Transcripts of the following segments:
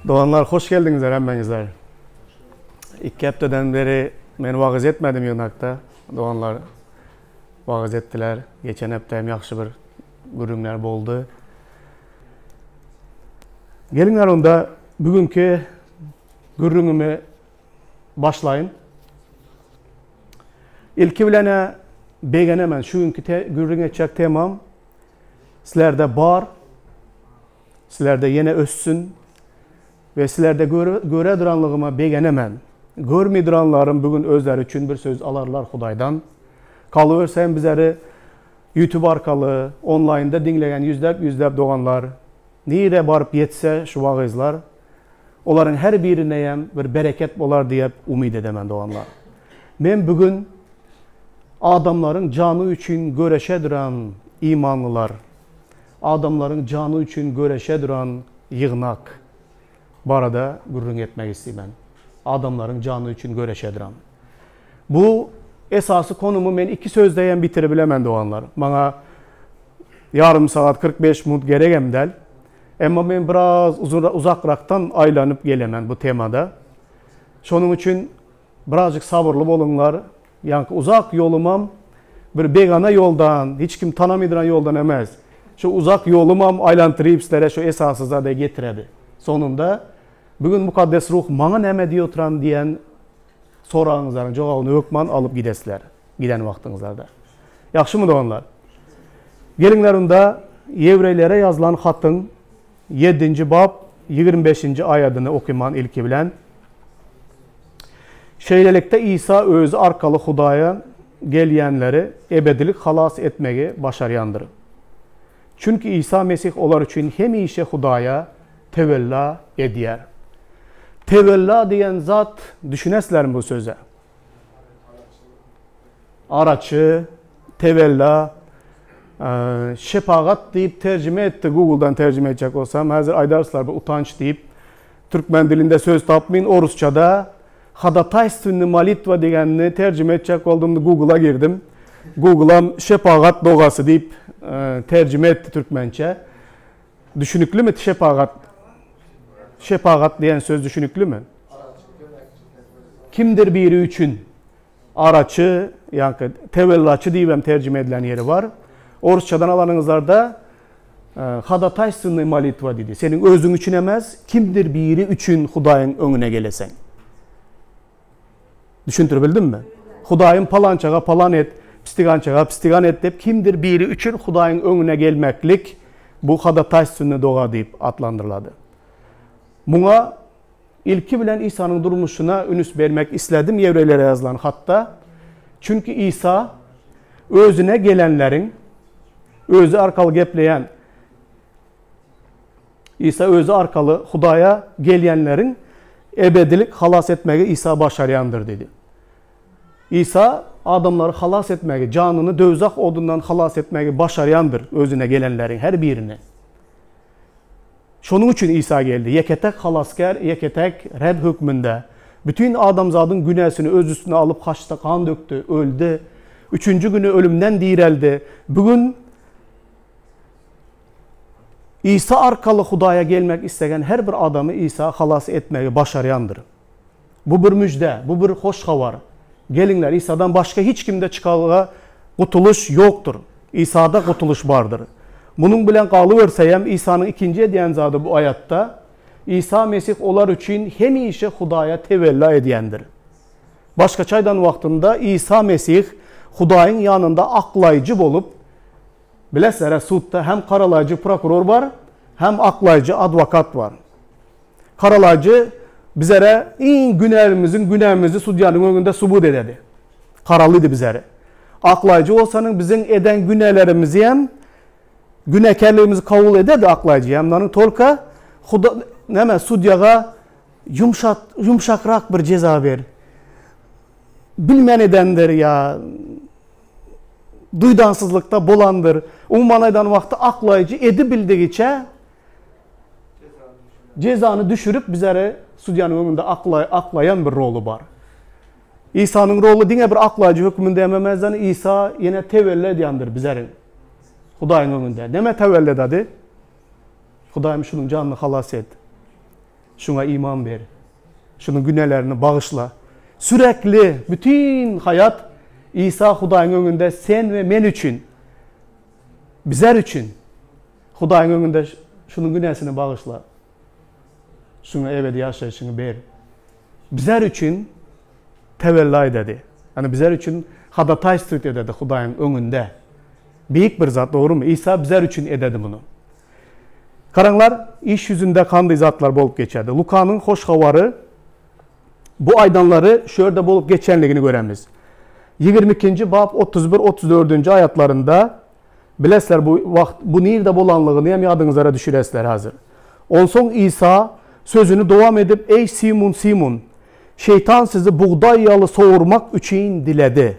Doganlar hoş geldiňizler hemmäňizler. Ikki hepdeden beri men wagyz etmedim ýygnakda. Doganlar wagyz etdiler. Geçen hepde hem ýagşy bir gürrüňler boldy. Geliňler onda bugünki gürrüňimi başlaýyn. Ilki bilen begenemen şu günki gürrüň etjek temam sizlerde bar. Sizlerde ýene össün we sizlerde göre duranlygyma begenemen. Görmeý duranlarym bu gün özleri üçin bir söz alarlar Hudaýdan. Galyberse hem bizleri YouTube arkaly onlaýnda diňleýän ýüzläp-ýüzläp doganlar nirä baryp ýetse şu wagyzlar olaryň her birineýem bir bereket bolar diýip umyt edemen doganlar. Men bu gün adamlaryň jany üçin göreşe duran imanlylar Adamlaryň jany üçin göreşe duran ýygnak barada gürrüň etmek isleýmen. Adamlaryň jany üçin göreşe duran. Bu esasy konumy men iki sözde hem bitirip bilemen doganlar. Maňa ýarym sagat 45 minut geregem däl. Emma men biraz uzakrakdan aýlanyp gelemen bu temada. Şonuň üçin Birazjyk sabyrly boluňlar. Ýaňky uzak ýolumam bir begana ýoldan, hiç kim tanamydyran ýoldan emes. Şu uzak ýolumam aýlantyryp sizlere şu esasy zada getiredi. Sonunda bu gün Mukaddes Ruh maňa näme diýip oturan diýen soragyňyzlaryň jogabyny hökman alyp gidesizler giden wagtyňyzlarda. Ýagşymy doganlar? Geliňler unda Ýewreýlere ýazylan hatyň ýedinji bap 25-nji aýadyny okyman ilki bilen. Şeýlelikde, Isa özi arkaly Hudaýa gelýänleri ebedilik halas etmegi başarýandyr. Çünki Isa Mesih olar üçin hemişe Hudaýa tewella edýär. Tewella diýen zat düşünesizlermi bu söze? Araçy, tewella, şepagat diýip terjime etdi, Google-dan terjime etjek bolsam, häzir aýdarsylar bu utanç diýip. Türkmen dilinde söz tapmyn, orusçada hodataýstwennyi molitwa diýenini terjime etjek boldum, Google-a girdim. Google-am şepagat dogasy diýip terjime etdi türkmençe. Düşüniklimi şepagat? Şepagat diýen söz düşüniklimi? Kimdir biri üçin araçy, ýa-da tewellaçy diýip hem terjime edilen ýeri bar. Orsçadan alanyňyzlarda hodataýstwennyi molitwa diýdi. Seniň özüň üçin emes, kimdir biri üçin Hudaýyň öňüne geleseň. Düşündirip bildimmi? Hudaýym palançaga palan et, pistigançaga pistigan et diýip kimdir biri üçin Hudaýyň öňüne gelmeklik bu hodataýstwennyi doga diýip atlandyrylady. Muňa Ilki bilen Isanyň durmuşyna ünüs bermek isledim ýewreýlere ýazylan hatda. Çünki Isa özüne gelenleriň özi arkaly gepleýän Isa özi arkaly Hudaýa gelýänleriň ebedilik halas etmegi Isa başarýandyr diýdi. Isa adamlary halas etmegi, janyny döwzah odundan halas etmegi başarýandyr özüne gelenleriň her birini. Şonuň üçin Isa geldi, ýeke-täk Halasgär, ýeke-täk Reb hökmünde. Bütin adamzadyň günäsini Öz üstüne alyp haçda gan dökdi, öldi. Üçünji güni ölümden direldi. Bu gün Isa arkaly Hudaýa gelmek islegen her bir adamy Isa halas etmegi başarýandyr. Bu bir müjde, bu bir hoş habar. Geliňler, Isadan başga hiç kimde çykalga, gutulyş ýokdur. Isada gutulyş bardyr. Munuň bilen galyberseýem, Isanyň ikinji edýän zady bu aýatda, Isa Mesih olar üçin hemişe Hudaýa tewella edýändir. Başgaça aýdan wagtynda, Isa Mesih Hudaýyň ýanynda aklaýjy bolup, bilesizler-ä, sudda hem garalaýjy prokuror bar, hem aklaýjy adwokat bar. Karalaýjy bizere iň günälimiziň günämizi sudýanyň öňünde subut ededi. Karalydy bizeri. Aklaýjy bolsanyň biziň eden günälerimizi hem günäkärligimizi kabul ededi aklaýjy hem nanyň tolka huda näme sudýaga ýumşat ýumşakrak bir jeza ber. Bilmän edendir ýa duýdansyzlykda bolandyr. Umuman aýdan wagty aklaýjy edibildigiçe Jezany düşürip bizere sudýanyň öňünde aklaýan bir roly bar. Isanyň roly diňe bir aklaýjy hökmünde hem emesden Isa ýene tewelle edýändir bizeriň. Hudaýyň öňünde. Näme tewelle edadi? Hudaýym şunuň janyny halas et. Şuňa iman ber. Şunuň günälerini bagyşla. Sürekli, bütin haýat Isa Hudaýyň öňünde sen we men üçin, bizer üçin Hudaýyň öňünde şunuň günäsini bagyşla. Şuňa ebedi ýaşaýşyňy ber. Bizler üçin tewella ededi. Ýagny bizler üçin hodataýstwit ededi Hudaýyň öňünde. Beýik bir zat, dogrumy? Isa bizler üçin ededi muny. Garaňlar, iş ýüzünde kandy zatlar bolup geçerdi. Lukanyň hoş habary bu aýdanlary şu ýerde bolup geçenligini göremiz. 22-nji bap 31-34-nji aýatlarynda Bilesler bu wagt bu nirde bolanlygyny hem ýadyňyzara düşüresler hazir. Onsoň Isa sözüni dowam edip, Eý Simun, Simun, şeýtan sizi bugdaý ýaly sowurmak üçin diledi.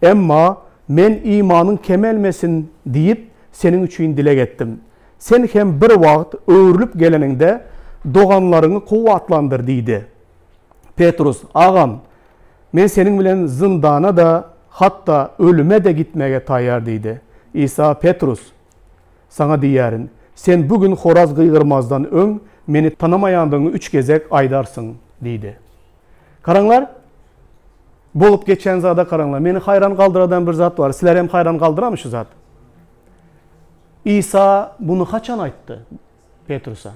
Emma Men imanyň kemelmesin diýip, seniň üçin dileg etdim. Sen hem bir wagt öwrülip geleniňde, doganlaryňy kuwwatlandyr diýdi. Petrus, Agam, Men seniň bilen zyndana-da, hatda ölüme-de gitmäge taýýar diýdi. Isa, Petrus, saňa diýýärin, sen bu gün horaz gygyrmazdan öň, Meni tanamaýandygyňy üç gezek aýdarsyň diýdi. Garaňlar, bolup geçen zada garaňlar. Meni haýran galdyradan bir zat bar. Sizleri hem haýran galdyrarmy şu zat? Isa muny haçan aýtdy Petrusa?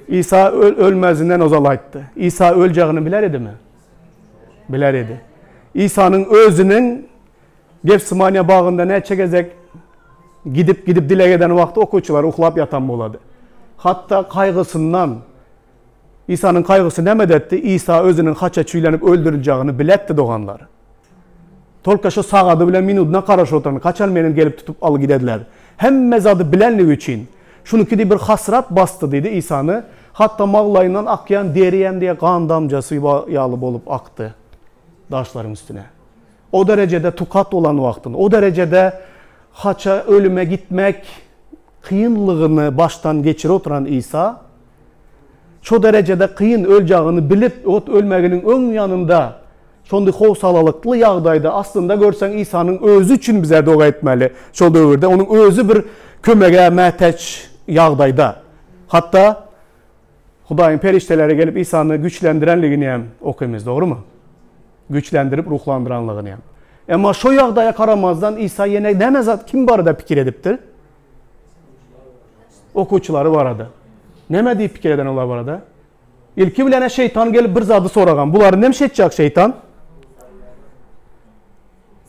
Isa ölmezinden ozal aýtdy. Isa öljegini biler edimi? Biler edi. Isanyň özüniň Gefsimaniýa bagynda näçe gezek gidip gidip dileg eden wagty okuwçylar uklap ýatan bolady. Hatda kaýgysyndan Isanyň kaýgysy nämede etdi? Isa özüniň haça çüýlenip öldüriljegini biletdi doganlar. Tolka şo sagady bilen minudyna garaşyp oturan, haçan meni gelip tutup alyp gidediler. Hemme zady bilenligi üçin, şunuky diý bir hasrat basdy diýdi Isany, hatda maglaýyndan akýan deri hem diýe gan damjasy ýaly bolup akdy daşlaryň üstüne. O derejede tukat bolan wagtynda, o derejede haça ölüme gitmek kynlygyny başdan geçirip oturan Isa, şo derejede kyn öljagini bilip, ot ölmeginiň öň ýanynda Şonda howsalalykly ýagdaýda, aslynda görseň Isanyň özi üçin bize doga etmeli. Şol döwürde onuň özi bir kömege mätäç ýagdaýda. Hatda Hudaýyň perişdeleri gelip Isany güýçlendirenligini hem okymyz, dogrumy? Güýçlendirip ruhlandyranlygyny hem. Emma şo ýagdaýa garamazdan Isa ýene näme zat kim barada pikir edipdir? Okuwçylary barada. Näme diýip pikir eden olar barada? Ilki bilen-ä şeýtan gelip bir zady soragan. Bulary nemiş etjek şeýtan?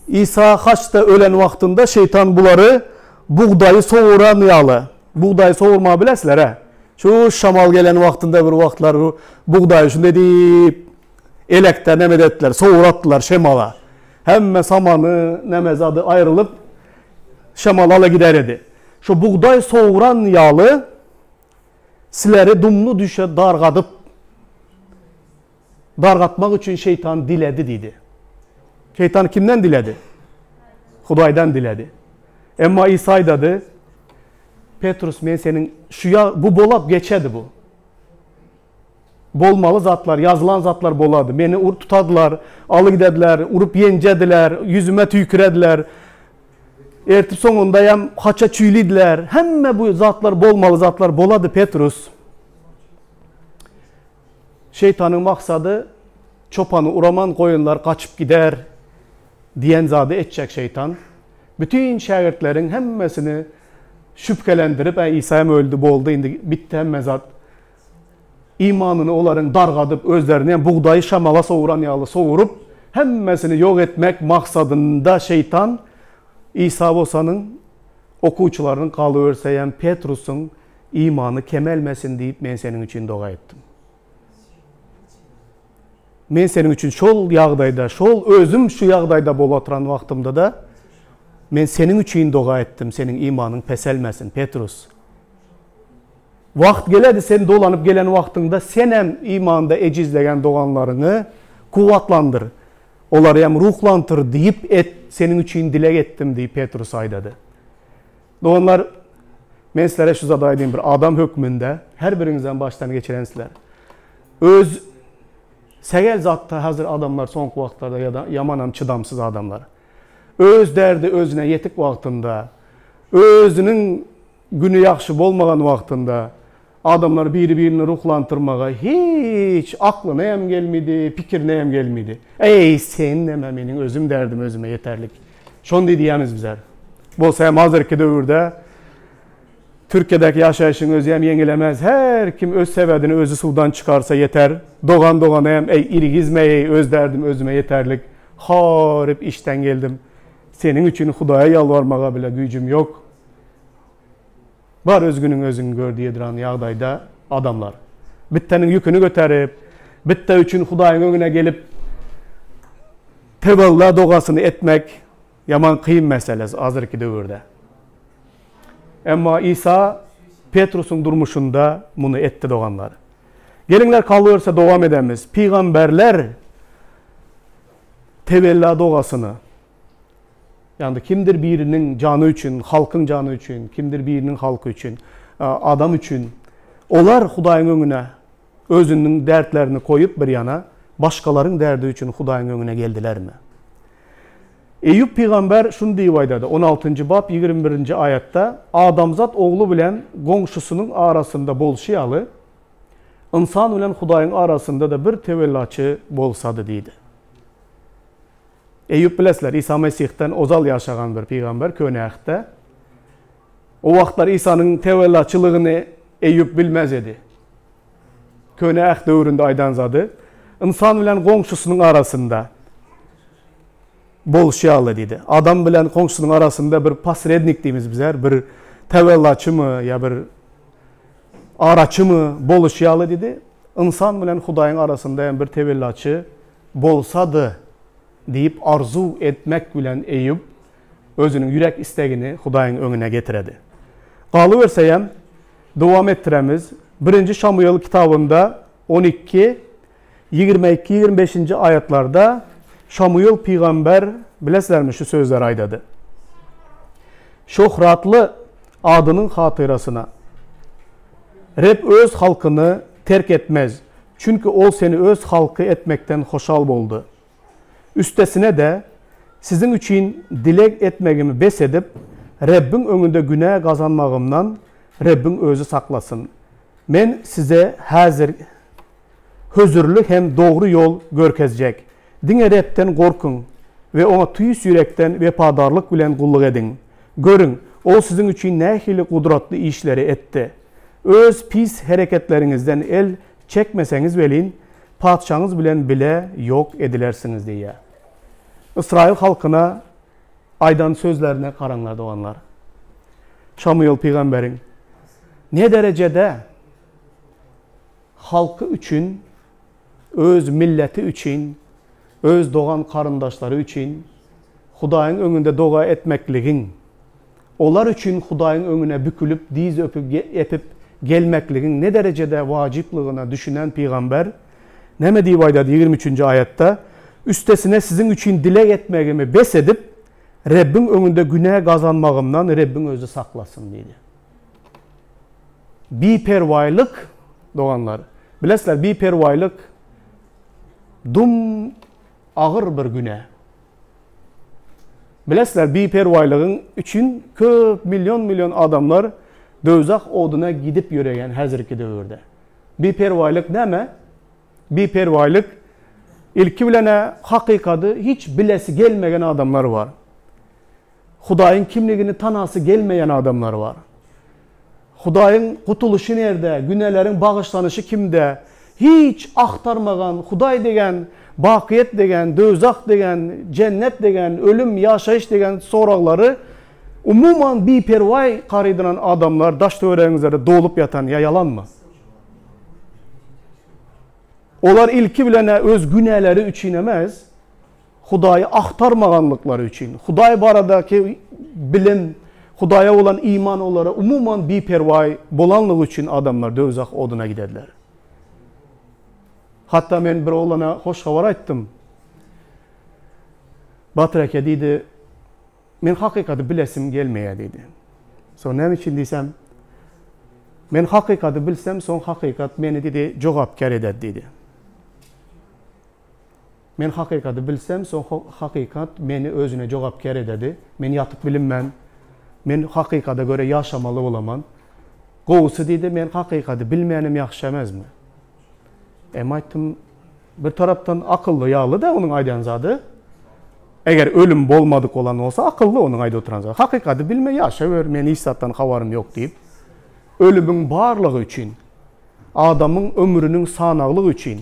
Isa haçda ölen wagtynda şeýtan bulary bugdaýy sowuran ýaly. Bugdaýy sowurmagy bilesizler-ä? Şu şamal gelen wagtynda bir wagtlar bugdaýy şunday diýip elekde neme etdiler, sowuratdylar şemala. Hemme samany, neme zady aýrylyp şemal ala gider edi. Şu bugdaý sowuran ýaly Sileri dumly düşe dargadyp, dargatmak üçin şeýtan diledi diýdi. Şeýtan kimden diledi? Hudaýdan diledi. Emma Isa aýdady, Petrus men seniň şu ýa bu bolap geçedi bu. Bolmaly zatlar, ýazylan zatlar bolady. Meni ur tutadylar, aly gidediler, urup ýenjediler, ýüzüme tüýkürediler. Ertip soňunda hem haça çüýlidiler. Hemme bu zatlar bolmaly zatlar bolady Petrus. Şeýtanyň maksady çopany uraman goýunlar gaçyp gider diýen zady etjek şeýtan. Bütin şägirtleriň hemmesini şübhelendirip, Äý Isa hem öldi, boldy, indi bitdi hemme zat. Imanyny olaryň dargadyp, özlerini hem bugdaýy şamala sowuran ýaly sowuryp, hemmesini ýok etmek maksadynda şeýtan Isa bolsanyň okuwçylarynyň galyberse hem Petrusyň imany kemelmesin diýip men seniň üçin doga etdim. Men seniň üçin şol ýagdaýda, şol özüm şu ýagdaýda bolup oturan wagtymda-da men seniň üçin doga etdim, seniň imanyň peselmesin, Petrus. Wagt geledi, sen dolanyp gelen wagtyňda senem imanda ejizlegen doganlaryňy kuwwatlandyr, olary hem ruhlantyr diýip et, seniň üçin dileg etdim diýip Petrus aýdady. Doganlar, men sizlere şu zady aýdayyn, bir adam hökmünde her biriňizem başdan geçiren sizler. Öz sägel zatda hazir adamlar soňky wagtlarda ýa-da ýamanam çydamsyz adamlar. Öz derdi özüne ýetik wagtynda özüniň. Güni ýagşy bolmagan wagtynda adamlar biri-birini ruhlantyrmaga hiç aklyna hem gelmedi, pikirine hem gelmedi. Eý, sen näme, meniň özüm derdim özüme ýeterlik. Şony diýýämiz bizler. Bolsa hem hazirki döwürde Türkiýedäki ýaşaýşyň özi hem ýeňilemez. Her kim öz sebedini özi suwdan çykarsa ýeter. Dogan dogana hem eý irgizme eý öz derdim özüme ýeterlik. Haryp işden geldim. Seniň üçin Hudaýa ýalbarmaga bile güýjüm ýok. Bar öz günüňi özüň gör diýediran ýagdaýda adamlar. Bitdeniň ýüküni göterip, bitde üçin Hudaýyň öňüne gelip tewella dogasyny etmek ýaman kyn mesele hazirki döwürde. Emma Isa Petrusyň durmuşynda muny etdi doganlar. Geliňler kalyberse dowam edemiz. Pygamberler tewella dogasyny Ýagny kimdir biriniň jany üçin, halkyň jany üçin, kimdir biriniň halky üçin, adam üçin olar Hudaýyň öňüne özüniň dertlerini koýup bir ýana, başgalaryň derdi üçin Hudaýyň öňüne geldilermi? Eýýup pygamber şuny diýip aýdady, on altynjy bap 21-nji aýatda, Adamzat ogly bilen goňşusynyň arasynda bolşy ýaly, ynsan bilen Hudaýyň arasynda-da bir tewellaçy bolsady diýdi. Eýýup bilesizler, Isa Mesihden ozal ýaşagan bir pygamber Köne Ähtde. O wagtlar Isanyň tewellaçylygyny Eýýup bilmez edi. Köne Äht döwründe aýdan zady, ynsan bilen goňşusynyň arasynda bolşy ýaly diýdi. Adam bilen goňşusynyň arasynda bir posrednik diýmiz bizler, bir tewellaçymy ýa bir araçymy boluşy ýaly diýdi. Ynsan bilen Hudaýyň arasynda hem bir tewellaçy bolsady diýip arzuw etmek bilen Eýýup özüniň ýürek islegini Hudaýyň öňüne getiredi. Galyberseýem, dowam etdiremiz, Birinji Şamuýel kitabynda 12, 22, 25-nji aýatlarda Şamuýel pygamber bilesizlermi şu sözleri aýdady. Şöhratly adynyň hatyrasyna Reb öz halkyny terk etmez, Çünki ol seni öz halky etmekden hoşal boldy. Üstesine-de, siziň üçin dileg etmegimi bes edip, Rebbiň öňünde günä gazanmagymdan Rebbiň Özi saklasyn. Men size häzir hözirli hem dogry ýol görkezjek. Diňe Rebden gorkuň we Oňa tüýs ýürekden wepadarlyk bilen gulluk ediň. Görüň, Ol siziň üçin nähili gudratly işleri etdi. Öz pis hereketleriňizden el çekmeseňiz welin, patyşaňyz bilen bile ýok edilersiňiz diýýär. Ysraýyl halkyna aýdan sözlerine garaňlar, doganlar. Şamuýel pygamberiň ne derejede halky üçin, öz milleti üçin, öz dogan-garyndaşlary üçin Hudaýyň öňünde doga etmekligiň, olar üçin Hudaýyň öňüne bükülip, diz öpüp, epip gelmekligiň ne derejede wajyplygyna düşünen pygamber näme diýip aýdady 23-nji aýatda, Üstesine siziň üçin dileg etmegimi bes edip, Rebbiň öňünde günä gazanmagymdan Rebbiň Özi saklasyn diýdi. Biperwaýlyk, doganlar, bilesizler, biperwaýlyk dum agyr bir günä. Bilesizler, biperwaýlygyň üçin köp million-million adamlar döwzah oduna gidip ýöreýän häzirki döwürde. Biperwaýlyk näme? Biperwaýlyk ilki bilen-ä hakykady hiç bilesi gelmegen adamlar bar. Hudaýyň kimligini tanasy gelmeýän adamlar bar. Hudaýyň gutulyşy nerde, günäleriň bagyşlanyşy kimde, hiç agtarmagan, Hudaý degen, bakyýet degen, döwzah degen, jennet degen, ölüm, ýaşaýyş degen soraglary umuman biperwaý garydynan adamlar daş-töweregiňizde dolup ýatan ýa ýalanmy? Olar ilki bilen-ä öz günäleri üçin emes, Hudaýy agtarmaganlyklary üçin, Hudaý baradaky bilim, Hudaýa bolan iman olara umuman biperwaý bolanlygy üçin adamlar döwzah oduna gidediler. Hatda men bir oglana hoş habar aýtdym. Batyr eke diýdi, men hakykaty bilesim gelmeýär diýdi. Soň näme üçin diýsem, men hakykaty bilsem, soň hakykat meni diýdi, jogapkär eder diýdi. Men hakykaty bilsem, soň hakykat meni özüne jogapkär ededi. Men ýatyp bilinmen. Men hakykada görä ýaşamaly bolaman. Gowusy diýdi, men hakykady bilmänim ýagşy emesmi? Em aýtdym, bir tarapdan akylly ýaly-da onuň aýdýan zady. Eger ölüm bolmadyk bolan bolsa, akylly onuň aýdyp oturan zady. Hakykady bilme, ýaşaber, men hiç zatdan habarym ýok diýip. Ölümiň barlygy üçin, adamyň ömrüniň sanaglygy üçin,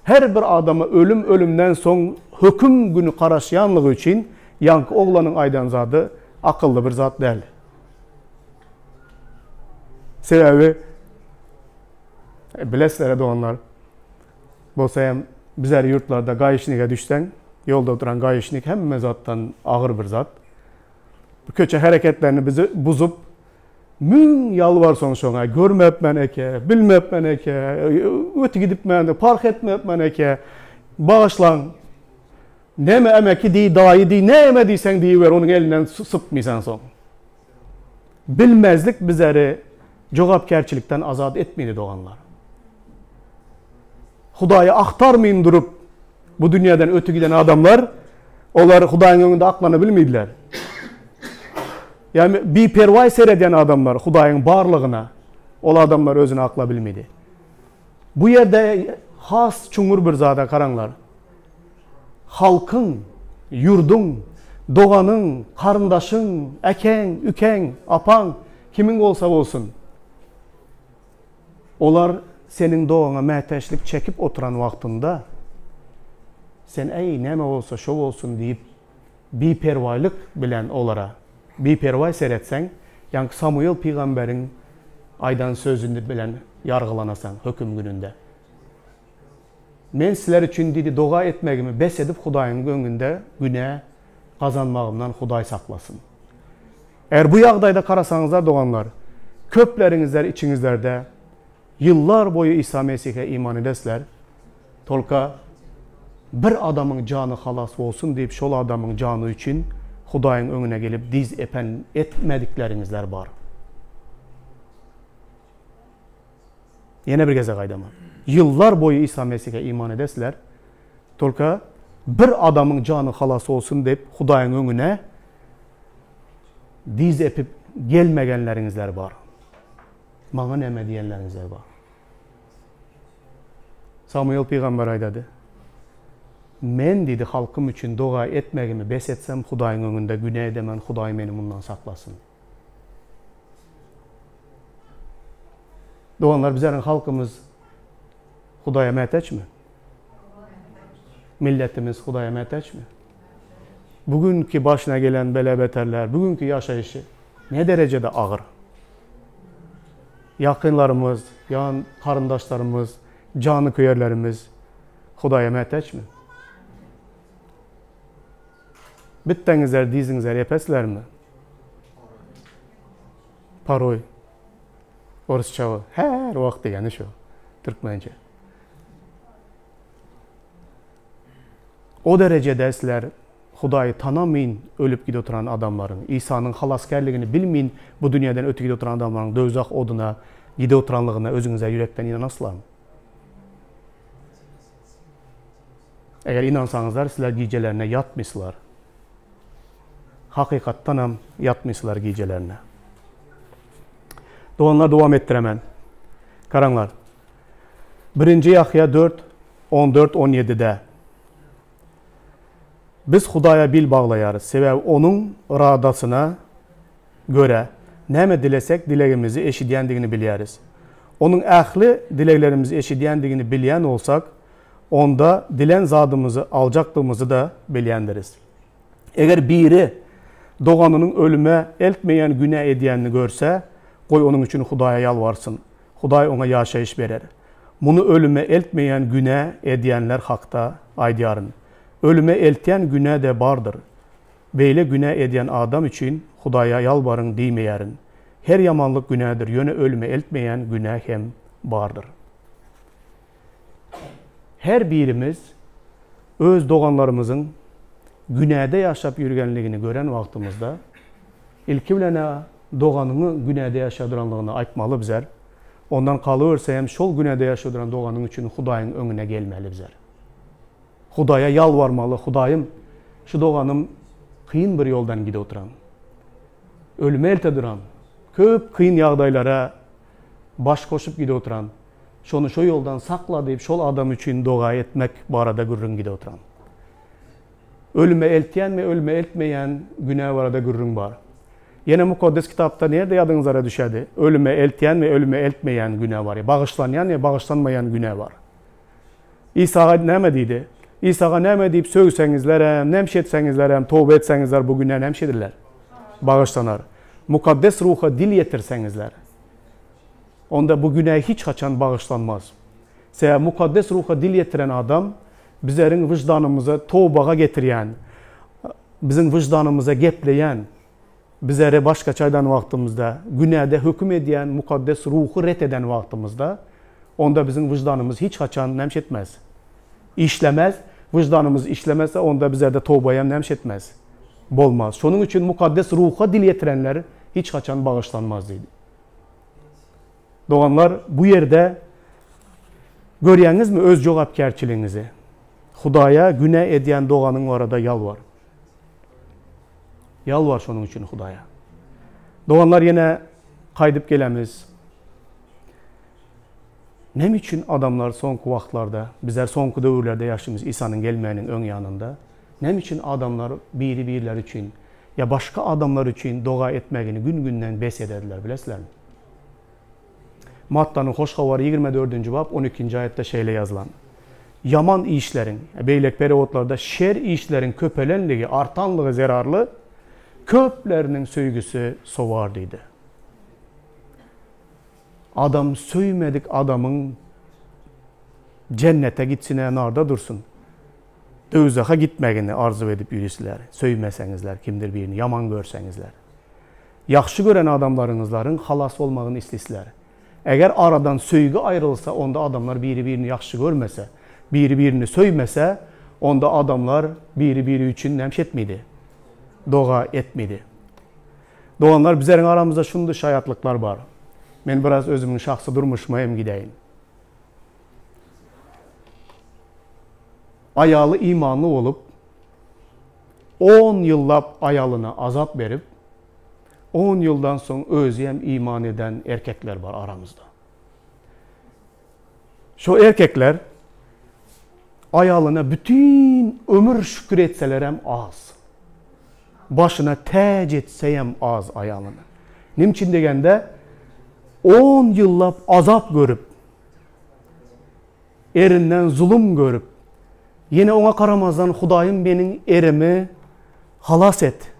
her bir adama ölüm ölümden soň höküm güni garaşýanlygy üçin ýaňky oglanyň aýdan zady akylly bir zat däl. Sebäbi bilesizler doganlar, bolsa hem bizler ýurtlarda gaýyşnige düşseň, ýolda oturan gaýyşnik hemme zatdan agyr bir zat. Köçe hereketlerini bizi buzup, Müň ýalbarsaň şoňa, görmepmen eke, bilmepmen eke, öti gidipmen, parh etmepmen eke, bagyşlaň. Neme emeki diý, daýy diý, näme diýseň diýiber, onuň elinden sypmysan soň. Bilmezlik bizleri jogapkärçilikden azat etmedi doganlar. Hudaýy agtarmyn durup, bu dünýäden öti giden adamlar, olar Hudaýyň öňünde aklana bilmediler. Ýagny biperwaý seredýän adamlar Hudaýyň barlygyna, ol adamlar özüni akla bilmedi. Bu ýerde has çuňňur bir zada garaňlar. Halkyň, ýurduň, doganyň, garyndaşyň, äkeň, ükeň, apaň, kimiň bolsa bolsun, olar seniň dogaňa mätäçlik çekip oturan wagtynda, sen äý, näme bolsa şo bolsun diýip, biperwaýlyk bilen olara biperwaý seretseň, ýaňky Samuel pygamberiň aýdan sözüni bilen ýargylanasaň höküm gününde. Men sizler üçin diýdi, doga etmegimi bes edip Hudaýyň öňünde günä gazanmagymdan Hudaý saklasyn. Eger bu ýagdaýda garasaňyzlar doganlar, köpleriňizler içiňizlerde ýyllar boýy Isa Mesihe iman edesler, tolka bir adamyň jany halas bolsun diýip şol adamyň jany üçin Hudaýyň öňüne gelip diz epen etmedikleriňizler bar. Ýene bir gezek aýdaman. Ýyllar boýy Isa Mesihe iman edesler, tolka bir adamyň jany halas bolsun diýip Hudaýyň öňüne diz epip gelmegenleriňizler bar. Maňa näme diýenleriňizler bar. Samuel pygamber aýdady. Men diýdi halkym üçin doga etmegimi bes etsem Hudaýyň öňünde günä edemen Hudaý meni mundan saklasyn. Doganlar bizleriň halkymyz Hudaýa mätäçmi? Milletimiz Hudaýa mätäçmi? Bugünki başyna gelen bela-beterler, bugünki ýaşaýşy ne derejede agyr? Ýakynlarymyz, ýan garyndaşlarymyz, janyköýerlerimiz Hudaýa mätäçmi? Bitdeňizler diziňizler epeslermi? Paroý. Orsça her wagt diýeni şu türkmençe. O derejede sizler Hudaýy tanamyn ölüp gidip oturan adamlaryň, Isanyň halasgärligini bilmin bu dünýeden ötüp gidip oturan adamlaryň döwzah oduna gidip oturanlygyna özüňize ýürekden ynanaslarmy? Eger ynansaňyzlar sizler gijelerine ýatmyslar. Hakykatdanam ýatmyslar gijelerine. Doganlar dowam etdiremen. Garaňlar. Birinji Ýahýa 4, 14, 17-de Biz Hudaýa bil baglaýarys, sebäbi Onuň yradasyna görä, näme dilesek, dilegimizi eşidýändigini bilýäris. Onuň ähli dileglerimizi eşidýändigini bilýän bolsak, onda dilän zadymyzy aljakdygymyzy-da bilýändiris. Eger biri doganynyň ölüme eltmeýän günä edýänini görse, goý onuň üçin Hudaýa ýalbarsyn. Hudaý oňa ýaşaýyş berer. Muny ölüme eltmeýän günä edýänler hakda aýdýaryn. Ölüme eltýän günä-de bardyr. Beýle günä edýän adam üçin Hudaýa ýalbaryň diýmeýärin. Her ýamanlyk günädir, ýöne ölüme eltmeýän günä hem bardyr. Her birimiz öz doganlarymyzyň günäde ýaşap ýürgenligini gören wagtymyzda, ilki bilen-ä doganyňy günäde ýaşap duranlygyny aýtmaly bizler. Ondan galyberse hem şol günäde ýaşap duran doganyň üçin Hudaýyň öňüne gelmeli bizler. Hudaýa ýalbarmaly, Hudaýym, şu doganym kyn bir ýoldan gidip oturan. Ölüme elte duran, köp kyn ýagdaýlara baş goşup gidip oturan, şony şo ýoldan sakla diýip şol adam üçin doga etmek barada gürrüň gidip oturan. Ölüme eltýän we ölüme eltmeýän günä barada gürrüň bar. Ýene Mukaddes Kitapda nirde ýadyňyzlara düşedi? Ölüme eltýän we ölüme eltmeýän günä bar. Bagyşlanýan we bagyşlanmaýan günä bar. Isaga näme diýdi? Isaga näme diýip sögseňizlerem, näme etseňizlerem, toba etseňizler bu günä näme ediler? Bagyşlanar. Mukaddes Ruha dil ýetirseňizler, onda bu günä hiç haçan bagyşlanmaz. Sebäbi Mukaddes Ruha dil ýetiren adam bizleriň wyždanymyzy tobaga getirýän, biziň wyždanymyza gepleýän, bizleri başgaça aýdan wagtymyzda, günäde höküm edýän Mukaddes Ruhy ret eden wagtymyzda, onda biziň wyždanymyz hiç haçan näme etmez? Işlemez. Wyždanymyz işlemese, onda bizlerde toba hem näme etmez? Bolmaz. Şonuň üçin Mukaddes Ruha dil ýetirenler hiç haçan bagyşlanmaz diýdi. Doganlar, bu ýerde görýäňizmi öz jogapkärçiligiňizi? Hudaýa günä edýän doganyň barada ýalbar. Ýalbar şonuň üçin Hudaýa. Doganlar ýene gaýdyp gelemiz. Näme üçin adamlar soňky wagtlarda, bizler soňky döwürlerde ýaşymyz Isanyň gelmeginiň öň ýanynda, näme üçin adamlar biri-birleri üçin ýa başga adamlar üçin doga etmegini gün-günden bes ederdiler bilesizlermi? Mattanyň Hoş Habary 24-nji bap 12-nji aýatda şeýle ýazylan. Ýaman işleriň, beýleki perewodlarda şer işleriň köpelenligi, artanlygy zerarly köpleriniň söýgüsi sowar diýdi. Adam söýmedik adamyň jennete gitsine narda dursun. Döwzaha gitmegini arzuw edip ýürisizler. Söýmeseňizler kimdir birini ýaman görseňizler. Ýagşy gören adamlaryňyzlaryň halas bolmagyny islisizler. Eger aradan söýgi aýrylsa onda adamlar biri-birini ýagşy görmese, biri-birini söýmese, onda adamlar biri-biri üçin näme etmedi? Doga etmedi. Doganlar bizleriň aramyzda şundy şaýatlyklar bar. Men biraz özümiň şahsy durmuşyma hem gideýin. Aýaly imanly bolup, on ýyllap aýalyna azap berip, on ýyldan soň özi hem iman eden erkekler bar aramyzda. Şo erkekler aýalyna bütin ömür şükür etselerem az. Başyna täç etseyem az aýalyny. Näme üçin degende, on ýyllap azap görüp, erinden zulum görüp, ýene oňa garamazdan Hudaýym meniň erimi halas et,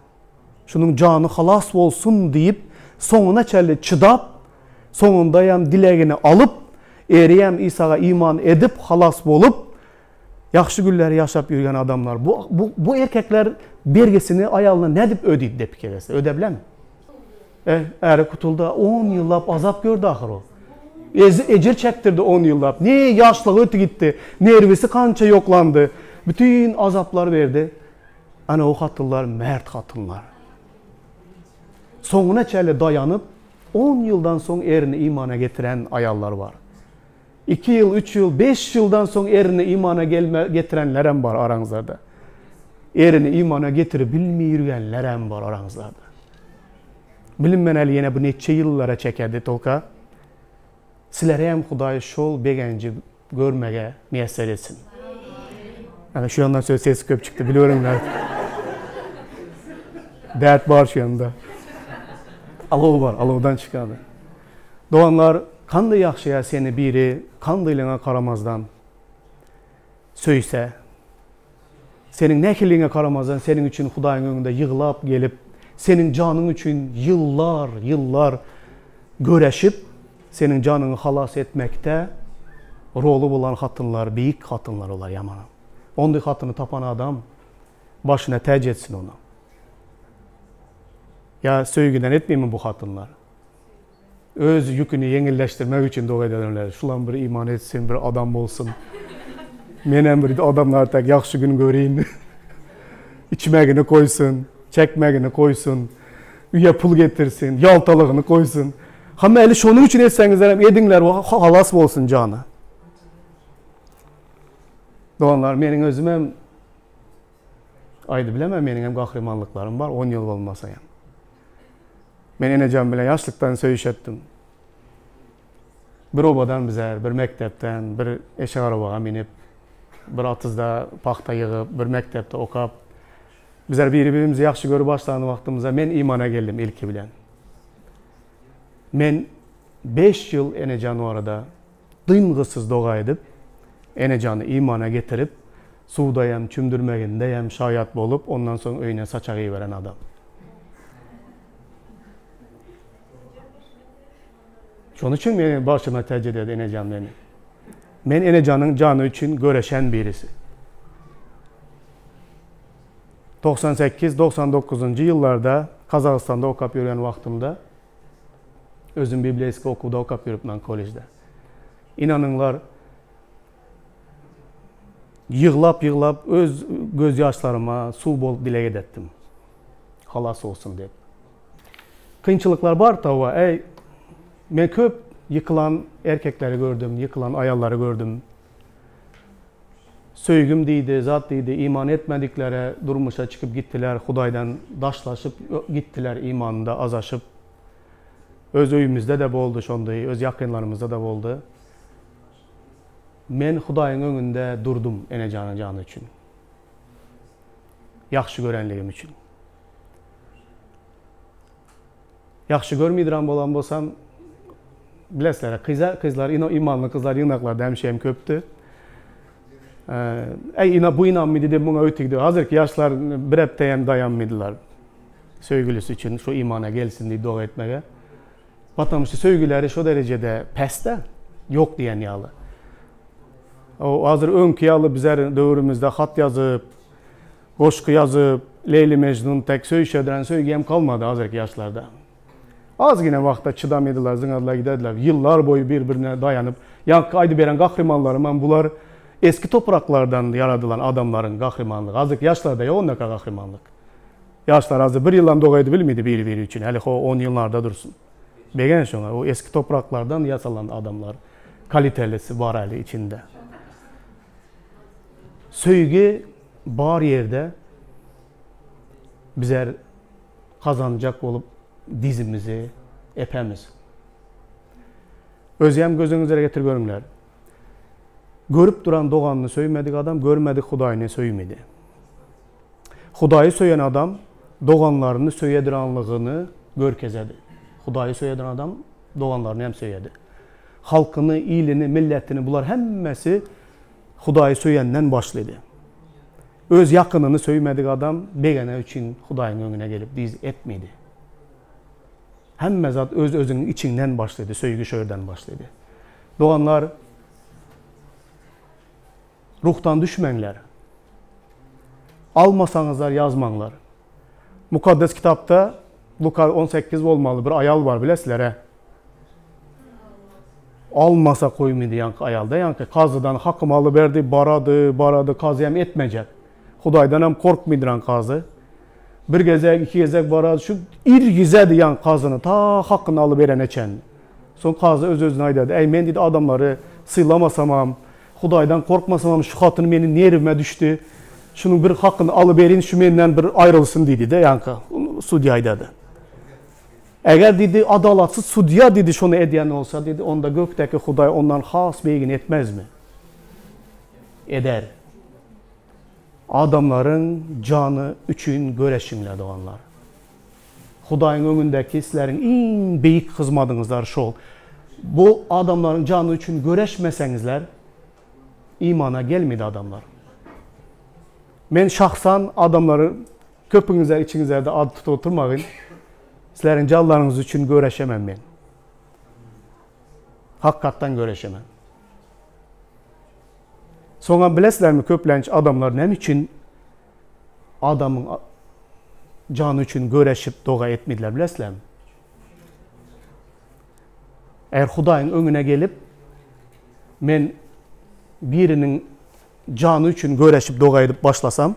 şunuň jany halas bolsun diýip, soňuna çenli çydap, soňundaýam dilegini alyp, eriýem Isaga iman edip halas bolup, ýagşy günleri ýaşap ýörgen adamlar. Bu, bu, bu erkekler bergisini aýalyna nädip ödeydi dep pikir etse, öde bilermi? E, äri kutuldy, on ýyllap azap gördi ahyr o. Ejir çekdirdi on ýyllap. Ne ýaşlygy ötü gitdi, nerwisi kança ýoklandy, bütün azaplar berdi. Ana o hatynlar mert hatynlar. Soňuna çenli daýanyp, on ýyldan soň erini imana getiren aýallar bar. Iki ýyl, üç ýyl, beş ýyldan soň erini imana gelme getirenlerem bar araňyzlarda. Erini imana getirip bilmeýürgenlerem bar araňyzlarda. Bilinmen äli ýene bu neçe ýyllara çekerdi tolka. Sizlere hem Hudaý şol begenji görmege miýesser etsin. Ana şu ýandan söz ses köp çykdy biliyorum. Dert bar şu ýanda. Alow bar, alowdan çykady. Doganlar, kandy ýagşyýa seni biri kandylyňa garamazdan söýse, seniň nähiliňe garamazdan seniň üçin Hudaýyň öňünde ýyglap gelip, seniň janyň üçin ýyllar, ýyllar göreşip, seniň janyňy halas etmekde roly bolan hatynlar, beýik hatynlar olar ýamanam. Ondy hatyny tapan adam başyna täç etsin ony. Ýa söýgüden etmeými bu hatynlar? Öz ýüküni ýeňilleşdirmek üçin doga edenler. Şulam bir iman etsin, bir adam bolsun. Menem bir adamlar tek ýagşy gün göreýin. Içmegini koýsun, çekmegini koýsun, üýe pul getirsin, ýaltalygyny koýsun. Hemme eli şonuň üçin etseňizler hem ediňler, halas bolsun jany. Doganlar, meniň özüm hem aýdyp bilemem, meniň hem gahrymanlyklarym bar, 10 ýyl bolmasa hem. Men Enejan bilen ýaşlykdan söýüşetdim. Bir obadan bizler, bir mekdepden, bir eşek arabaga minip, bir atyzda pagta ýygyp, bir mekdepde okap, bizler biri-birimizi ýagşy görüp başlan wagtymyzda men imana geldim ilki bilen. Men beş ýyl Enejan barada dyngysyz doga edip, Enejany imana getirip, suwdaýam, çümdürmegindeýem şaýat bolup, ondan soň öýüne saçak iberen adam. Şonuň üçin meni başyma täç ededi Enejan meni. Men Enejanyň jany üçin göreşen birisi. 98, 99-njy ýyllarda Gazagystanda okap ýörgen wagtymda özüm bibleyski okuwda okap ýörüp men kollejde. Inanyňlar ýyglap-ýyglap öz göz ýaşlaryma suw bolup dileg edetdim. Halas bolsun diýip. Kynçylyklar bar tawa. Eý, men köp ýykylan erkekleri gördüm, ýykylan aýallary gördüm. Söýgüm diýdi, zat diýdi, iman etmediklere durmuşa çykyp gitdiler, Hudaýdan daşlaşyp gitdiler imanynda azaşyp. Öz öýümizde-de boldy şondy, öz ýakynlarymyzda-da boldy. Men Hudaýyň öňünde durdum Enejanyň jany üçin. Ýagşy görenligim üçin. Ýagşy görmidran bolan bolsam, bilesizler, kyza, kyzlar, ino imanly kyzlar ýygnaklarda hemişe hem köpdi. Äý, ina bu ynanmydy diýip muňa ötügdi. Hazirki ýaşlar bir hepde hem daýanmydylar. Söýgülisi üçin şu imana gelsin diýip doga etmege. Потому что söýgüleri şo derejede pesde, ýok diýen ýaly. O hazir öňki ýaly bizler döwrümizde hat ýazyp, goşgy ýazyp, Leýli Mejnun tek söýüşediren söýgi hem galmady hazirki ýaşlarda. Azgina wagta çydam ediler, zyňadylar giderdiler. Ýyllar boýy bir-birine daýanyp, ýaňky aýdyp beren gahrymanlarym hem bular eski topraklardan ýaradylan adamlaryň gahrymanlygy. Hazirki ýaşlarda ýok ondaka gahrymanlyk. Ýaşlar hazir bir ýylam doga edip bilmedi biri-biri üçin, häli ho on ýyllarda dursun. Begen şoňa, o eski topraklardan ýasalan adamlar kalitelisi bar häli içinde. Söýgi bar ýerde bizer gazanjak bolup dizimizi epemiz. Özýem gözüňizlere getir görüňler. Görüp duran doganyny söýmedik adam görmedik Hudaýyny söýmedi. Hudaýy söýen adam doganlaryny söýediranlygyny görkezedi. Hudaýy söýediran adam doganlaryny hem söýedi. Halkyny, ilini, milletini bular hemmesi Hudaýy söýenden başlydy. Öz ýakynyny söýmedik adam begene üçin Hudaýyň öňüne gelip diz epmedi. Hemme zat öz-özüňiň içiňden başlydy, söýgi şo ýerden başlydy. Doganlar, ruhdan düşmäňler. Almasaňyzlar ýazmaňlar. Mukaddes Kitapda Luka 18 bolmaly bir aýal bar bilesizler-ä. Almasa goýmady ýaňky aýal-da ýaňky kazydan hakym alyberdi, barady, barady, kazy hem etmejek. Hudaýdan hem korkmydyran kazy. Bir gezek, iki gezek barady, şu irgizedi ýaňky kazyny ta hakyny alyberene çenli. Soň kazy öz-özüne aýdady, Äý, men diýdi adamlary sylamasamam, Hudaýdan korkmasamam şu hatyn meniň nerwime düşdi. Şunuň bir hakyny alyberin, şu menden bir aýrylsyn diýdi-de ýaňky sudýa aýdady. Eger diýdi, adalatsyz sudýa diýdi şony edýän bolsa diýdi, onda gökdäki Hudaý ondan has beýigini etmezmi? Eder. Adamlaryň jany üçin göreşiňler doganlar. Hudaýyň öňündäki sizleriň iň beýik hyzmadyňyzlar şol. Bu adamlaryň jany üçin göreşmeseňizler, imana gelmedi adamlar. Men şahsan adamlary köpüňizler içiňizlerde ad tutup oturmagyn. Sizleriň janlaryňyz üçin göreşemem men. Hakykatdan göreşemem. Soňam bilesizlermi köplenç adamlar näme üçin adamyň jany üçin göreşip doga etmediler bilesizlermi? Eger Hudaýyň öňüne gelip men biriniň jany üçin göreşip doga edip başlasam,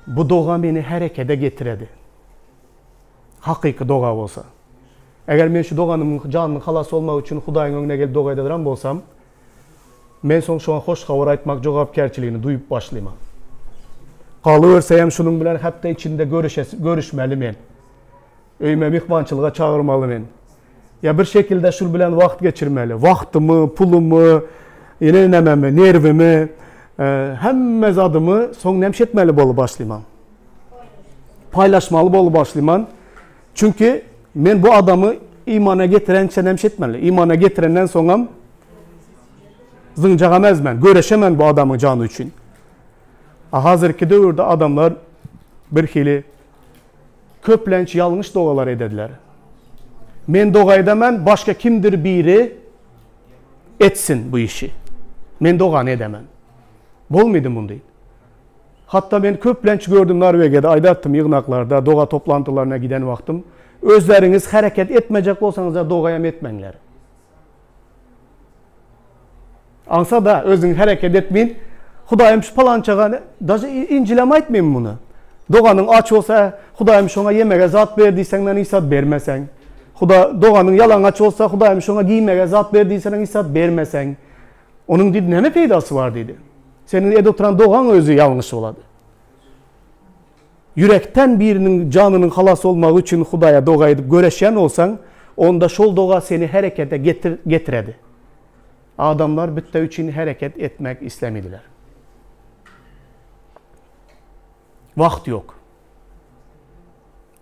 bu doga meni herekede getiredi. Hakyky doga bolsa. Eger men şu doganymyň janynyň halas bolmagy üçin Hudaýyň öňüne gelip doga ededirän bolsam, men soň şoňa hoş habar aýtmak jogapkärçiligini duýup başlyman. Galyberse hem şunuň bilen hepde içinde görüşmeli men. Öýüme myhmançylyga çagyrmaly men. Ýa bir şekilde şul bilen wagt geçirmeli. Wagtymy, pulumy, ýene nämemi, nerwimi, hemme zadymy soň näme etmeli bolup başlyman? Paýlaşmaly bolup başlyman. Çünki men bu adamy imana getirençe näme etmeli? Imana getirenden soňam zyňjagam ezmen, göreşemen bu adamyň jany üçin. A hazirki döwürde adamlar bir hili Köplenç ýalňyş dogalar edediler. Men doga edemen, başga kimdir biri etsin bu işi. Men dogany edemen. Bolmydy mundy. Hatda men köplenç gördüm Norwegiýada aýdartdym ýygnaklarda, doga toplantylaryna giden wagtym, özleriňiz hereket etmejek bolsaňyzlar dogaýam etmäňler. Aňsa-da özüň hereket etmin. Hudaýym şu palançaga, daže Injilem aýtmaýyn muny. Doganyň aç bolsa, Hudaýym şoňa ýemege zat ber diýseňden hiç zat bermeseň. Huda doganyň ýalaňaç bolsa, Hudaýym şoňa giýmege zat ber diýseň hiç zat bermeseň. Onuň diýdi, näme peýdasy bar diýdi. Seniň edip oturan dogaň özi ýalňyş bolady. Ýürekden biriniň janynyň halas bolmagy üçin Hudaýa doga edip göreşýän bolsaň, onda şol doga seni herekete getir getiredi. Adamlar bitde üçin hereket etmek islemediler. Wagt ýok.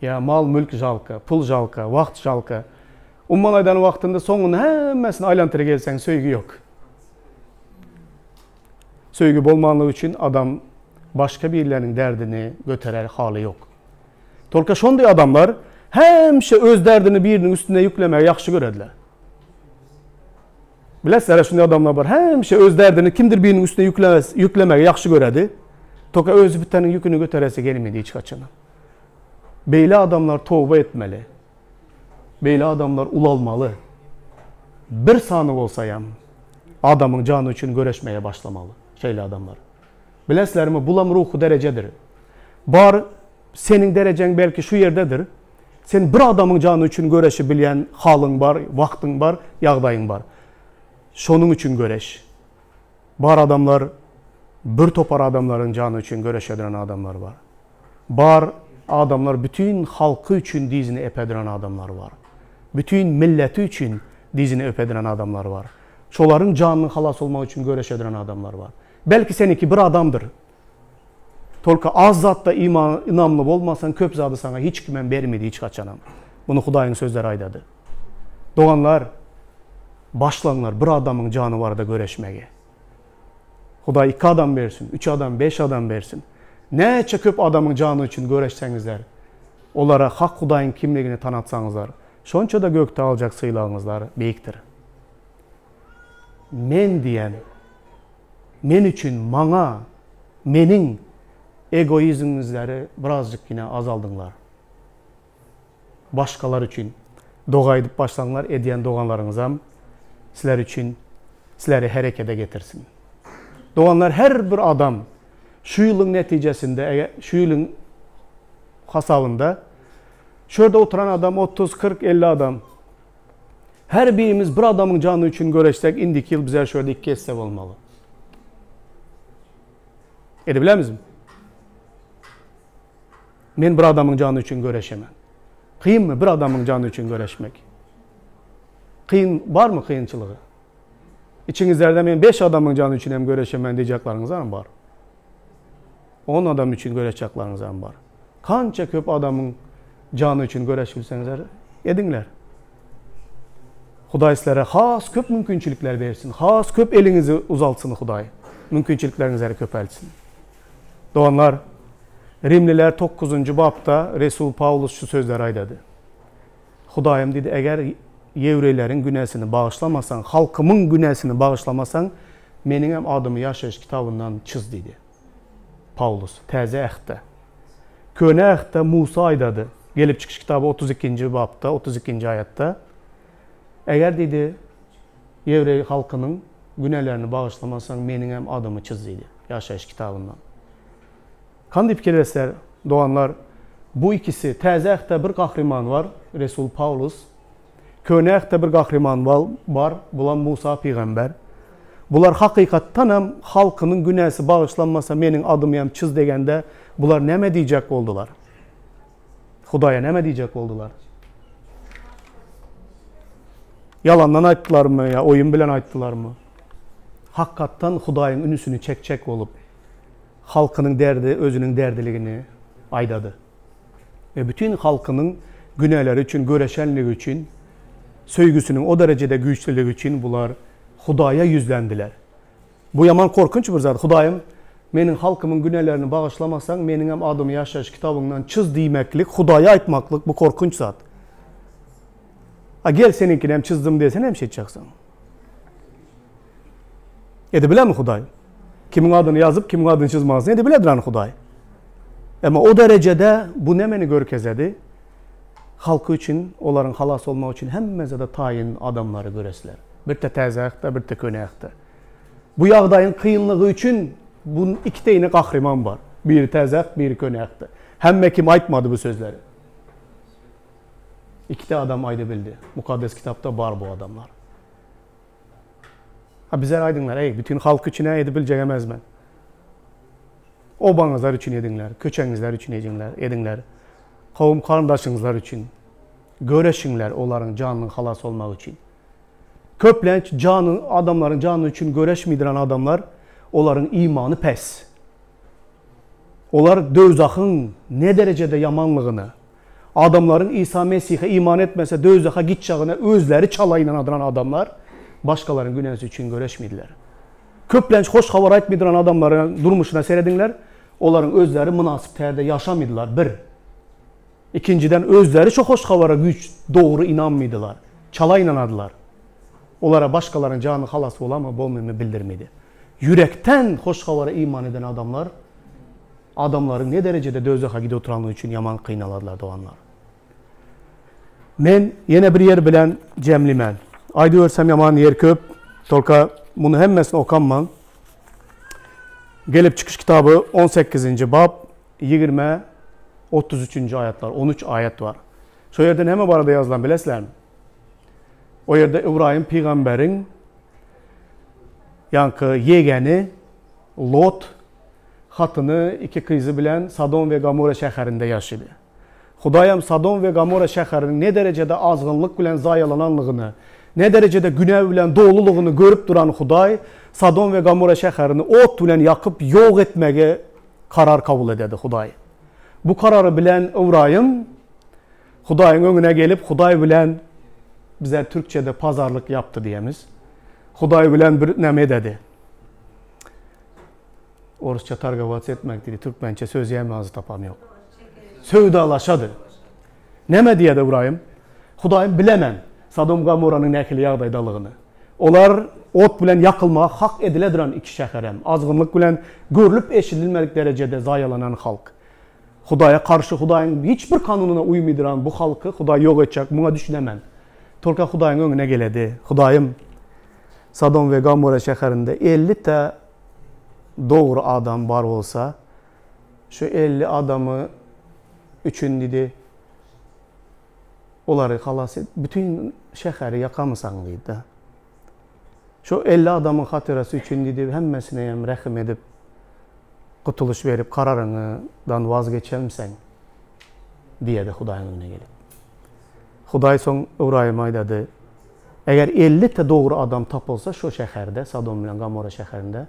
Ýa mal-mülk žalka, pul žalka, wagt žalka. Umuman aýdan wagtynda soňunda hemmesini aýlantyr gelseň söýgi ýok. Söýgi bolmanlygy üçin adam başga birleriniň derdini göterer haly ýok. Tolka şonday adamlar hemişe öz derdini biriniň üstüne ýüklemegi ýagşy görediler. Bilesizler şunday adamlar bar. Hemişe öz derdini kimdir biriniň üstüne ýüklemegi ýagşy göredi. Toka özi biteniň ýüküni göteresi gelmedi hiç haçan. Beýle adamlar toba etmeli. Beýle adamlar ulalmaly. Bir sany bolsaýam adamyň jany üçin göreşmege başlamaly. Şeýle adamlar. Bilesizlermi, bulam ruhy derejedir. Bar seniň derejeň belki şu ýerdedir. Sen bir adamyň jany üçin göreşi bilýän halyň bar, wagtyň bar, ýagdaýyň bar. Şonuň üçin göreş. Bar adamlar bir topar adamlaryň jany üçin göreşediren adamlar bar. Bar adamlar bütin halky üçin dizini epediren adamlar bar. Bütin milleti üçin dizini öpediren adamlar bar. Şolaryň janynyň halas bolmagy üçin göreşediren adamlar bar. Belki seniki bir adamdyr. Tolka az zatda iman ynamly bolmasaň köp zady saňa hiç kimem bermedi hiç haçanam. Muny Hudaýyň sözleri aýdady. Doganlar başlaňlar bir adamyň jany barada göreşmegi. Hudaý iki adam bersin, üç adam, beş adam bersin. Näçe köp adamyň jany üçin göreşseňizler, olara hak Hudaýyň kimligini tanatsaňyzlar, şonça-da gökde aljak sylagyňyzlar beýikdir. Men diýen, men üçin, maňa, meniň egoizmiňizleri birazjyk ýene azaldyňlar. Başgalar üçin doga edip başlaňlar, edýän doganlaryňyzam sizler üçin sizleri herekede getirsin. Doganlar her bir adam şu ýylyň netijesinde eger şu ýylyň hasabynda şu ýerde oturan adam 30, 40, 50 adam her birimiz bir adamyň jany üçin göreşsek indiki ýyl bizler şu ýerde iki esse bolmaly. Edebilemizmi? Men bir adamyň jany üçin göreşemen. Kynmy bir adamyň jany üçin göreşmek? Kyn barmy kynçylygy? Içiňizlerde men 5 adamyň jany üçin hem göreşemen diýjekleriňiz hem bar. 10 adam üçin göreşjekleriňiz hem bar. Kança köp adamyň jany üçin göreşbilseňizler, ediňler. Hudaý sizlere has köp mümkinçilikler bersin. Has köp eliňizi uzaltsyn Hudaý. Mümkinçilikleriňizleri köpeltsin. Doganlar, Rimliler dokuzynjy bapda resul Pawlus şu sözleri aýdady. Hudaýym diýdi, eger ýewreýleriň günäsini bagyşlamasaň, halkymyň günäsini bagyşlamasaň, meniňem adymy ýaşaýyş kitabyndan çyz diýdi. Pawlus, Täze Ähtde. Köne Ähtde Musa aýdady, Gelip çykyş kitaby 32-nji bapda, 32-nji aýatda, Eger diýdi, ýewreý halkynyň günälerini bagyşlamasaň, meniňem adymy çyz diýdi, ýaşaýyş kitabyndan. Kandy pikir etseler, doganlar, bu ikisi, Täze Ähtde bir gahryman bar, resul Pawlus, Köne Ähtde bir gahryman bar, bulam Musa pygamber. Bular hakykatdanam halkynyň günäsi bagyşlanmasa meniň adymyam çyz degende, bular näme diýjek boldular? Hudaýa näme diýjek boldular? Ýalandan aýtdylarmy ýa oýun bilen aýtdylarmy? Hakykatdan Hudaýyň ünsüni çekjek bolup, halkynyň derdi özüniň derdiligini aýdady. We bütin halkynyň günäleri üçin göreşenligi üçin, söýgüsiniň o derejede güýçlüligi üçin bular Hudaýa ýüzlendiler. Bu ýaman korkunç bir zat. Hudaýym, meniň halkymyň günälerini bagyşlamasaň, meniňem adymy ýaşaýyş kitabyňdan çyz diýmeklik, Hudaýa aýtmaklyk bu korkunç zat. A gel seniňkinem çyzdym diýse näme şeýtjeksin? Edibilermi Hudaý? Kimiň adyny ýazyp, kimiň adyny çyzmagyny edibiledir Hudaý. Emma o derejede bu nämeni görkezedi? Halky üçin, olaryň halas bolmagy üçin hemme zada taýyn adamlary göresler. Birde täze ähtde, birde köne ähtde. Bu ýagdaýyň kynlygy üçin bu ikiteýine gahryman bar. Biri täze äht, biri köne ähtde. Hemme kim aýtmady bu sözleri. Ikite adam aýdabildi. Mukaddes kitapda bar bu adamlar. Ha bizler aýdyňlar, eý, bütin halk üçin-ä edip biljek emezmen. Obaňyzlar üçin ediňler, köçeňizler üçin ediňler, ediňler. Kowum garyndaşyňyzlar üçin göreşiňler olaryň janynyň halas bolmagy üçin. Köplenç jany adamlaryň jany üçin göreşmidiren adamlar olaryň imany pes. Olar döwzahyň ne derejede ýamanlygyny, adamlaryň Isa Mesihe iman etmese döwzaha gitjagine özleri çala ynanadyran adamlar başgalaryň günäsi üçin göreşmidiler. Köplenç hoş habar aýtmydyran adamlaryň durmuşyna serediňler, olaryň özleri mynasyp tärde ýaşamydylar, bir. Ikinjiden, özleri şo hoş habara güýç dogry ynanmydylar, çala ynanadylar. Olara başgalaryň jany halas bolamy, bolmymy bildirmedi. Ýürekden hoş habara iman eden adamlar adamlaryň ne derejede döwzaha gidip oturanlygy üçin ýaman gynaladylar doganlar. Men ýene bir ýer bilen jemlimen. Aýdybersem ýaman ýer köp. Tolka muny hemmesini okamman. Gelip çykyş kitaby 18-nji bap 20 33-nji aýatlar, 13 aýat bar. Şo ýerde näme barada ýazylan bilesizlermi? O ýerde Ybraýym pygamberiň ýaňky ýegeni Lot hatyny iki gyzy bilen Sodom we Gomorra şäherinde ýaşady. Hudaýam Sodom we Gomorra şäheriniň ne derejede azgynlyk bilen zaýalananlygyny, ne derejede günä bilen dolulygyny görüp duran Hudaý Sodom we Gomorra şäherini ot bilen ýakyp ýok etmegi karar kabul ededi Hudaý. Bu karary bilen Ybraýym Hudaýyň öňüne gelip Hudaý bilen bizler türkçede pazarlyk ýapdy diýemiz. Hudaý bilen bir näme ededi. Orusça targowac etmek diýdi, türkmençe söz ýämi tapam ýok. Söwdalaşady. Näme diýedi Ybraýym? Hudaýym bilemen Sodom Gomorranyň nähili ýagdaýdalygyny. Olar ot bilen ýakylmaga hak edile duran iki şäherem, azgynlyk bilen görlüp eşidilmedik derejede zaýalanan halk. Hudaýa garşy Hudaýyň hiç bir kanunyna uýmydyran bu halky Hudaý ýok etjek, muňa düşünemen. Tolka Hudaýyň öňüne geledi. Hudaýym, Sodom we Gomorra şäherinde 50 tä dogry adam bar bolsa, şu 50 adamy üçin diýdi, olary halas et, bütin şäheri ýakamysaň diýdi. Şu 50 adamyň hatyrasy üçin diýdi, hemmesine hem rehim edip, gutulyş berip, kararyňdan wazgeçermiseň? diýedi Hudaýyň öňüne gelip. Hudaý soň Ybraýyma aýdady, Eger 50-te dogry adam tapylsa şo şäherde, Sodom bilen Gomorra şäherinde,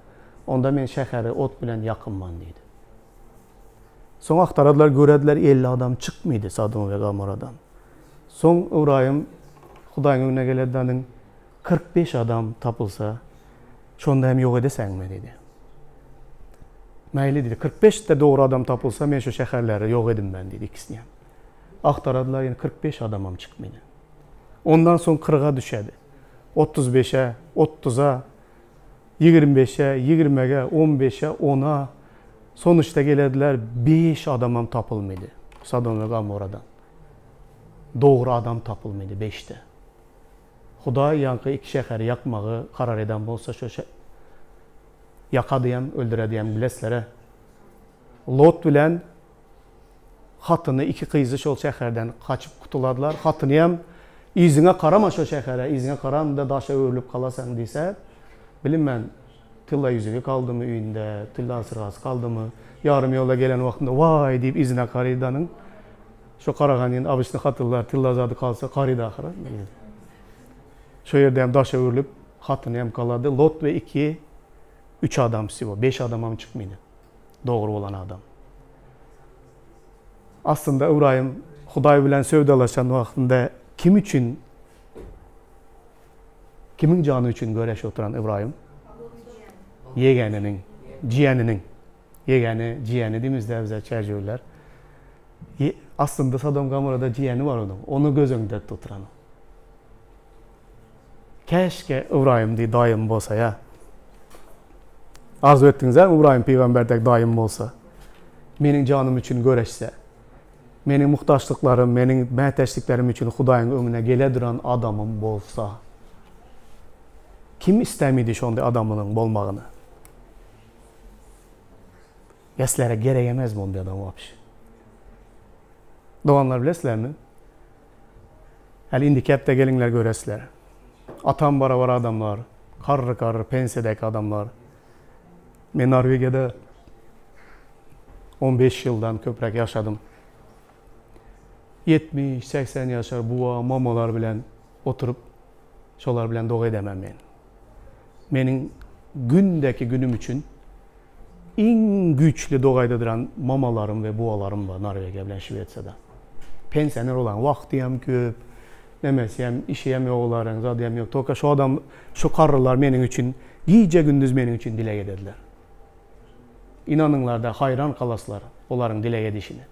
onda men şäheri ot bilen ýakynman diýdi. Soň agtaradylar, görediler, 50 adam çykmydy Sodom we Gomorradan. Soň Ybraýym Hudaýyň öňüne geledi-de, 45 adam tapylsa, şonda hem ýok edesäňmi? diýdi. Mäýli diýdi. 45-de dogry adam tapylsa, men şu şäherleri ýok edinmen diýdi ikisini hem. Agtaradylar, ýene 45 adamam çykmady. Ondan soň 40-a düşedi. 35-e, 30-a, 25-e, 20-ge, 15-e, 10-a. Sonuçta gelediler, 5 adamam tapylmady Sodom we Gomorradan. Dogry adam tapylmady 5-de. Hudaý ýaňky iki şäheri ýakmagy karar eden bolsa şo ýakadyyam öldürediyam bilesizler-ä. Lot bilen hatyny iki gyzy şol şäherden gaçyp gutuladylar. Hatynyam yzyňa garama şo şähere, yzyňa garanda daşa öwrülip galasaň diýse, bilinmän tylla ýüzügi galdymy öýünde, tylla syrgasy galdymy, ýarym ýolda gelen wagtynda waý diýip yzyna garydanyň Şo garagan indi obyçny hatynlar tylla zady galsa garydy ahyry. Şo ýerde hem daşa öwrülip, hatyny hem galady. Lot we iki, üç adam wsego, beş adamam çykmydy. Dogry bolan adam. Aslynda Ybraýym Hudaý bilen söwdalaşan wagtynda kim üçin, kimiň jany üçin göreşip oturan Ybraýym? Ýegeniniň, jiýeniniň. Ýegeni, jiýeni diýmizde bize çärjewler. Aslynda Sodom Gomorada jiýeni bar onuň. Ony göz öňünde tutup oturan. Käşge Ybraýym diý daýym bolsa ýa. Arzuw etdiňiz-ä Ybraýym pygamber dek daýym bolsa. Meniň janym üçin göreşse. Meniň muhtaçlyklarym, meniň mätäçliklerim üçin Hudaýyň öňüne gele duran adamym bolsa. Kim istemidi şonday adamynyň bolmagyny? Ýa sizlere gerek emesmi onday adam wapşe? Doganlar bilesizlermi? Häli indiki hepde geliňler göresizler. Atam barabar adamlar, karry-karry pensiýadäki adamlar. Men Norwegiýada 15 ýyldan köpräk ýaşadym. 70, 80 ýaşar buwa, mamalar bilen oturyp, şolar bilen doga edemem men. Meniň gündeki günüm üçin iň güýçli doga ededirän mamalarym we buwalarym bar Norwegiýa bilen Şwesiýada. Pensioner olaryň wagty hem köp, nemesi hem, işi hem ýok olaryň, zady hem ýok. Tolko şo adam, şo karrylar meniň üçin gije-gündiz meniň üçin dileg edediler. Ynanyňlarda haýran galaslar olaryň dileg edişine.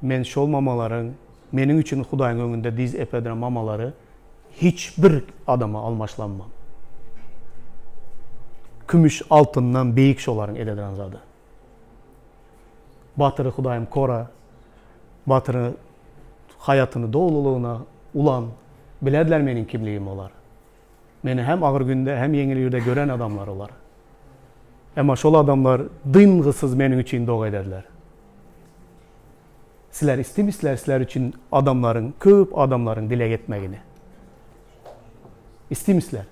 Men şol mamalaryň meniň üçin Hudaýyň öňünde diz epediren mamalary hiç bir adama almaşlanmam. Kümüş altyndan beýik şolaryň edediren zady. Batyry Hudaýym kora, batyry haýatyny dolulygyna ulan, bilerdiler meniň kimligimi olar. Meni hem agyr günde, hem ýeňil ýerde gören adamlar olar. Emma şol adamlar dyngysyz meniň üçin doga ederdiler. Sizler istemisizler sizler üçin adamlaryň, köp adamlaryň dileg etmegini. Istemisizler.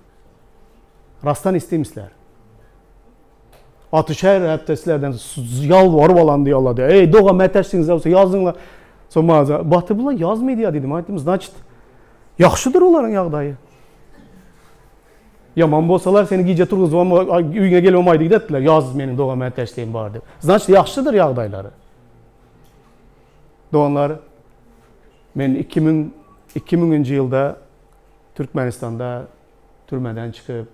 Rastdan istemisizler. Atyş her hepde sizlerden ýalbaryp alan diýýärler diýýär. Eý, doga mätäçligiňiz bolsa ýazyňlar. Soň maňa Batyr bular ýazmaý diýýär diýdim. Aýtdym, значит, ýagşydyr olaryň ýagdaýy. Ýaman bolsalar seni gije turguzybam öýüňe gelibem aýdyp giderdiler. Ýaz meniň doga mätäçligim bar diýip. Значит, ýagşydyr ýagdaýlary. Doganlar, men 2000 2000-nji ýylda Türkmenistanda türmeden çykyp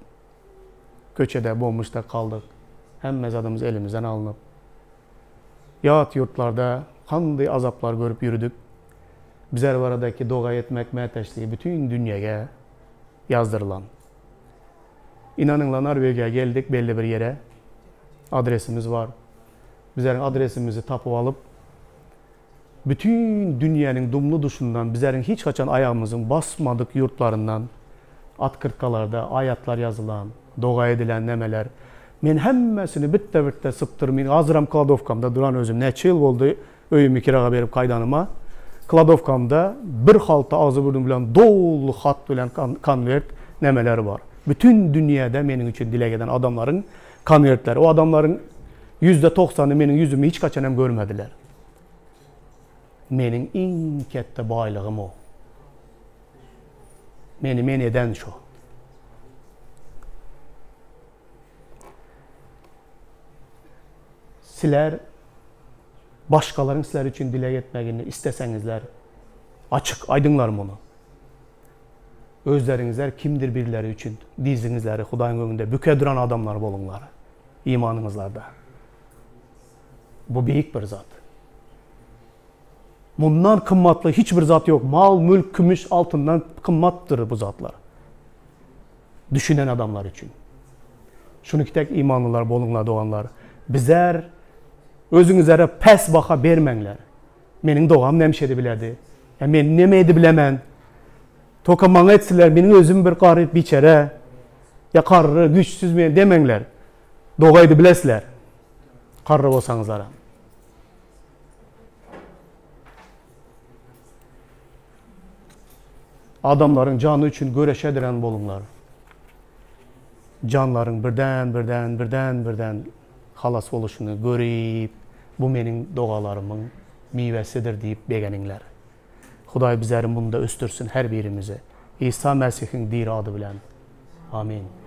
Köçede bomuşda kaldyk. Hemme zadymyz elimizden alnyp. Ýat ýurtlarda kandy azaplar görüp ýürüdik. Bizer baradaky doga etmek mätäçligi bütin dünýäge ýazdyrylan. Inanyňla Norwegiýa geldik belli bir ýere. Adresimiz bar. Bizeriň adresimizi tapyp alyp, Bütin dünýäniň dumly-duşundan, bizleriň hiç haçan aýagymyzyň basmadyk ýurtlaryndan otkrtkalarda aýatlar ýazylan, doga edilen nämeler. Men hemmesini bitde-bitde sypdyr, men hazyram kladowkamda duran özüm näçe ýyl boldy öýümi kiraga berip gaýdanyma. Kladowkamda bir halta agzy-burny bilen doly hat bilen konwert nämeler bar. Bütin dünýäde meniň üçin dileg eden adamlaryň konwertleri. O adamlaryň ýüzde togsany meniň ýüzümi hiç haçan hem görmediler. Meniň iň ketde baýlygym o. Meni men eden şo. Siler başgalaryň sizler üçin dileg etmegini isleseňizler, açyk aýdyňlar muny. Özleriňizler kimdir birleri üçin diziňizleri Hudaýyň öňünde büke duran adamlar boluňlar imanyňyzlarda. Bu beýik bir zat. Mundan gymmatly hiç bir zat ýok. Mal, mülk, kümüş, altyndan gymmatdyr bu zatlar. Düşünen adamlar üçin. Şunuki tek imanlylar boluňlar doganlar. Bizler özüňizlere pes baha bermäňler. Meniň dogam näme şey bilerdi. Ya men neme edip bilemen. Toka maňa etsinler, meniň özüm bir garyp biçere. Ya karry, güçsüz men demeňler. Doga edip bilesizler. Garry bolsaňyzlaram. Adamlaryň jany üçin göreşediren boluňlar. Janlaryň birden, birden, birden, birden halas boluşyny görüp, bu meniň dogalarymyň miwesidir diýip begeniňler. Hudaý bizleri munda ösdürsin her birimizi. Isa Mesihiň diri ady bilen. Amin.